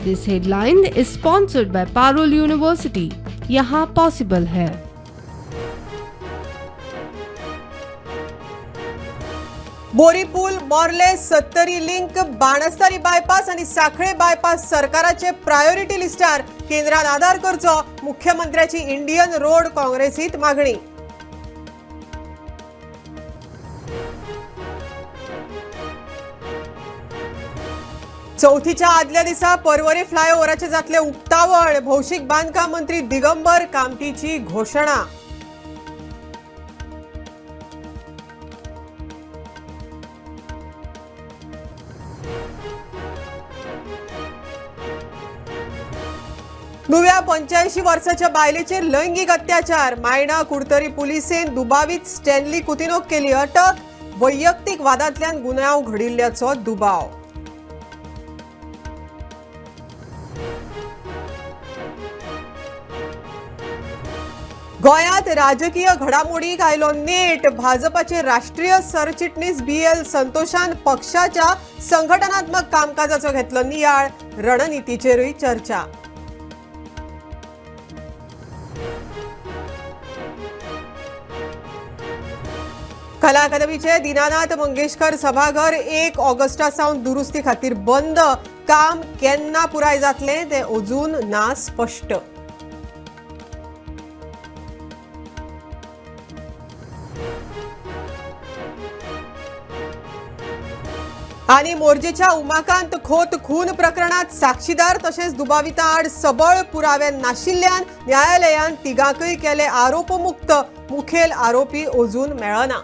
This headline is sponsored by Parul University. यहाँ possible है। Boripul, Morlem, Sattari link, Banastari bypass आनी Sankhali bypass सरकाराचे प्रायोरिटी लिस्टार केंद्रान आदार करचो, मुख्यमंत्र्याची इंडियन रोड काँग्रेसीत मागणी। चवथीच्या आदल्या दिसा पर्वरे फ्लायओव्हराचे जातले उक्तावण, भौशीक बांदकाम मंत्री दिगंबर कामतीची घोशणा। नुव्या 85 वर्साच्या बायलेचेर लैंगीक अत्याचार, मायणा कुडतरी पुलिसेन दुबावीत स्टॅनली कुतिनोक केली अटक, वैयक्तीक वादांतल्यान गुन्यांव घडिल्ल्याचो दुबाव। गोंयांत राजकीय घडामोडीक आयलो नेट, भाजपाचे राष्ट्रीय सरचिटणीस बी एल संतोषान पक्षाच्या संघटनात्मक कामकाजाचो घेतलो नियाळ, रणनितीचेरूय चर्चा। कला अकादमीचे दीनानाथ मंगेशकर सभाघर 1 ऑगस्टा सावन दुरुस्ती खातीर बंद, काम केन्ना पुराय जातलें तें अजून ना स्पश्ट। आनी मोरजेच्या उमाकांत खोत खून प्रकरणात साक्षीदार तशेंच दुबावितां आड सबळ पुरावे नाशिल्ल्यान न्यायालयान तिगांकय केले आरोपमुक्त, मुखेल आरोपी अजून मेळना।